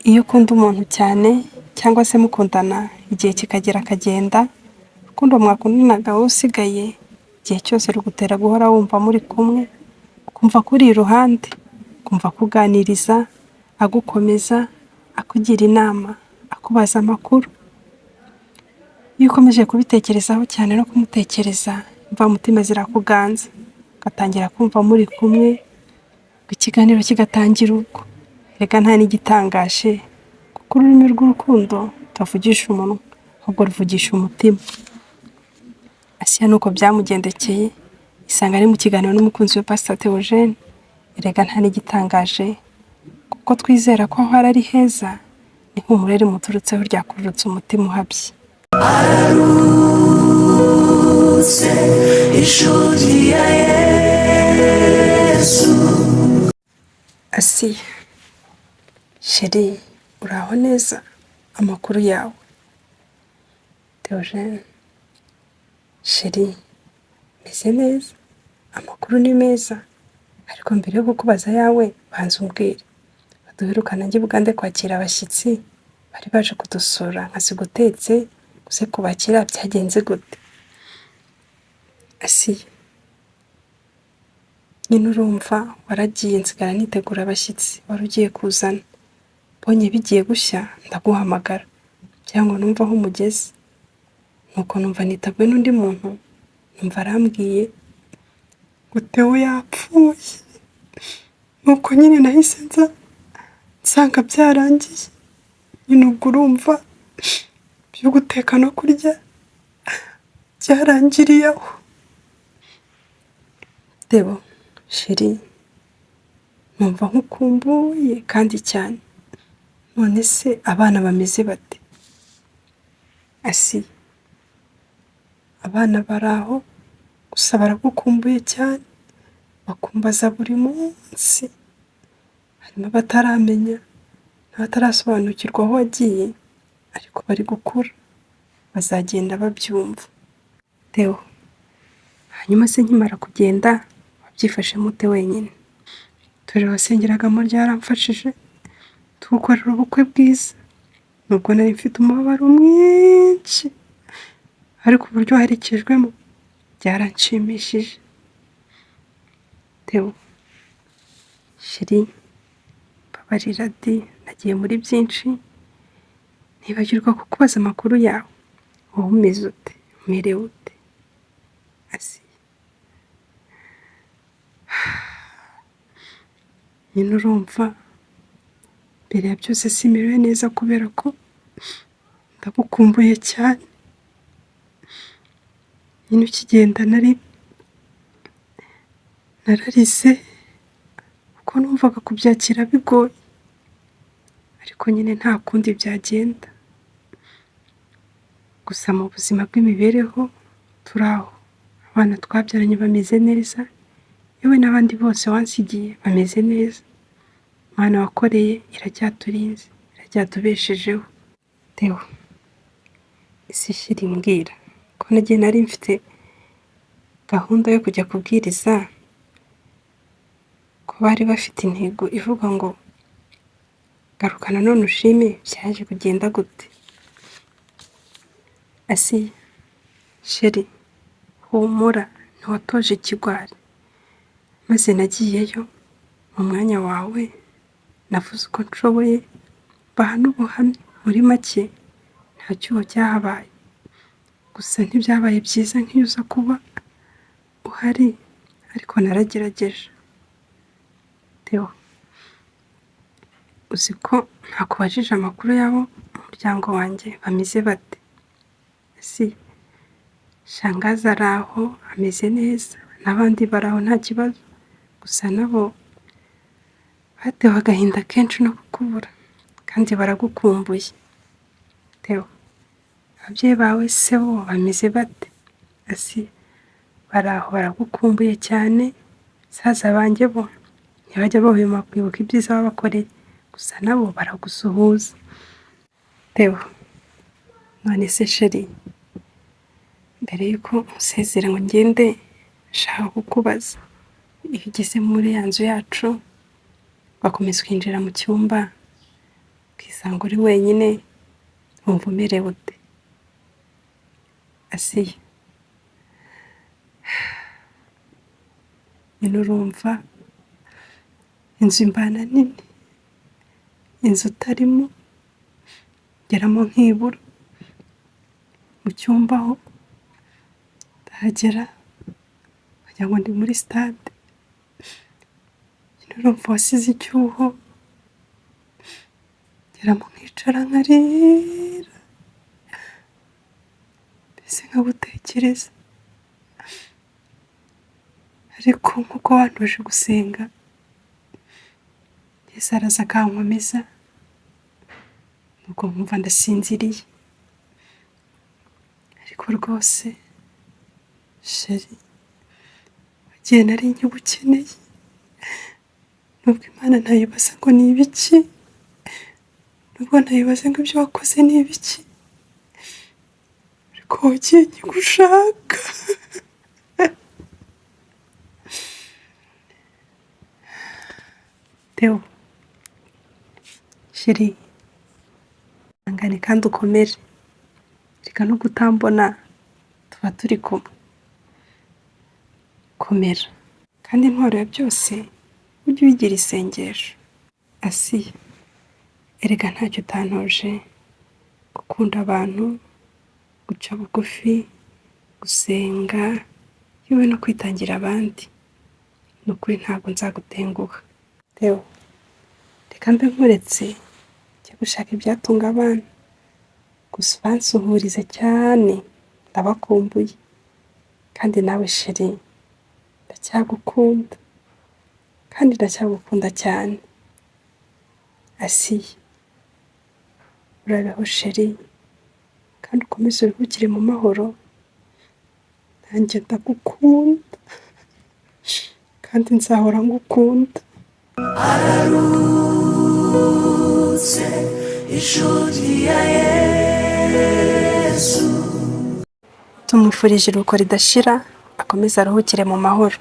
Iyo ukunda umuntu cyane cyangwa se mukundana igihe kikagera akagenda, urukundo mwakundanaga wowe usigaye, igihe cyose rugutera guhora wumva muri kumwe, ukumva akuri iruhande, ukumva akuganiriza, agukomeza, akugira inama, akubaza amakuru. Iyo ukomeje kubitekerezaho cyane no kumutekereza, imvamutima zirakuganza, ugatangira kumva muri kumwe, ikiganiro kigatangira ubwo. Erega nta n'igitangaje kuko ururimi rw'urukundo rutavugisha umunwa, ahubwo ruvugisha umutima. Assia nuko byamugendekeye, isanga ari mu kiganiro n'umukunzi we Pastor Theogene, erega nta n'igitangaje kuko twizera ko aho ari heza, n'ihumure rimuturutseho ryakururutsa umutima uhabye. Araruhutse inshuti ya Yesu. Assia, chérie, uraho neza? Amakuru yawe? Theogene, chérie, meze neza, amakuru ni meza, ariko mbere yo kukubaza ayawe banza umbwire, duherukana njya i Bugande kwakira abashyitsi bari baje kudusura nkasiga utetse, uze kubakira byagenze gute? Assia, nyine urumva waragiye nsigara nitegura abashyitsi wari ugiye kuzana, mbonye bigiye gushya ndaguhamagara kugira ngo numve aho umugeze, nuko numva nitabwe n'undi muntu, numva arambwiye ngo Theo yapfuye, nuko nyine nahise nza nsanga byarangiye, nyine ubwo urumva ibyo guteka no kurya byarangiriye aho. Theo, chérie, numva nkukumbuye kandi cyane, none se abana bameze bate? Assia, abana bari aho gusa baragukumbuye cyane, bakumbaza buri munsi, harimo abataramenya n'abatarasobanukirwa aho wagiye ariko bari gukura bazagenda babyumva. Theo, hanyuma se nkimara kugenda wabyifashemo ute wenyine? Itorero wasengeragamo ryaramfashije tugukorera ubukwe bwiza, nubwo nari mfite umubabaro mwinshi ariko uburyo waherekejwemo byaranshimishije. Theo, chérie, mbabarira di nagiye muri byinshi nibagirwa kukubaza amakuru yawe, wowe umeze ute? Umerewe ute? Assia, nyine urumva mbere ya byose simerewe neza kubera ko ndagukumbuye cyane, nyine ukigenda nari nararize kuko numvaga kubyakira bigoye, ariko nyine nta kundi byagenda. Gusa mu buzima bw'imibereho turi aho, abana twabyaranye bameze neza, yewe n'abandi bose wansigiye bameze neza, Imana wakoreye iracyaturinze, iracyatubeshejeho. Theo, ese chérie mbwira ko nagiye nari mfite gahunda yo kujya kubwiriza, ko bari bafite intego ivuga ngo garuka nanone ushime, byaje kugenda gute? Assia, chérie, humura ntiwatoje ikigwari, maze nagiyeyo mu mwanya wawe navuze uko nshoboye mbaha n'ubuhamya, muri make nta cyuho cyahabaye, gusa ntibyabaye byiza nk'iyo uza kuba uhari ariko naragerageje. Theo, uzi ko ntakubajije amakuru y'abo mu muryango wanjye bameze bate? Assia, shangazi ari aho ameze neza n'abandi bari aho nta kibazo, gusa nabo batewe agahinda kenshi no kukubura kandi baragukumbuye. Theo, ababyeyi bawe se bo bameze bate? Assia, bari aho baragukumbuye cyane, basaza banjye bo ntibajya bahwema kwibuka ibyiza wabakoreye, gusa nabo baragusuhuza. Theo, none se chérie, mbere y'uko unsezera ngo ngende nshaka kukubaza, iyo ugeze muri ya nzu yacu ugakomeza ukinjira mu cyumba, Ukisanga uri wenyine, wumva umerewe ute? Asiya, nyine urumva inzu imbana nini, inzu utarimo ngeramo nkibura, mu cyumba aho ndahagera wagira ngo ndi muri sitade, nyine urumva wasize icyuho, ngeramo nkicara nkarira, mbese nkagutekereza, ariko nk'uko wantoje gusenga, Yesu araza akankomeza, nuko nkumva ndasinziriye, ariko rwose chéri wagiye nari nkigukeneye, nubwo Imana ntayibaza ngo ni ibiki, nubwo ntayibaza ngo ibyo wakoze ni ibiki, ariko wagiye nkigushaka. Theo, chéri ihangane kandi ukomere, reka no kutambona tuba turi kumwe, komera kandi intwaro ya byose ujye uyigira isengesho. Asiya, erega ntacyo utantoje, gukunda abantu, guca bugufi, gusenga, yewe no kwitangira abandi, ni ukuri ntabwo nzagutenguha. Theo, reka mbe nkuretse njye gushaka ibyatunga abana, gusa ubansuhurize cyane ndabakumbuye, kandi nawe chéri ndacyagukunda kandi ndacyagukunda cyane. Asiya, urabeho chéri kandi ukomeze uruhukire mu mahoro, nanjye ndagukunda kandi nzahora ngukunda. Araruhutse inshuti ya Yesu. Tumwifurije iruhuko ridashira, akomeze aruhukire mu mahoro.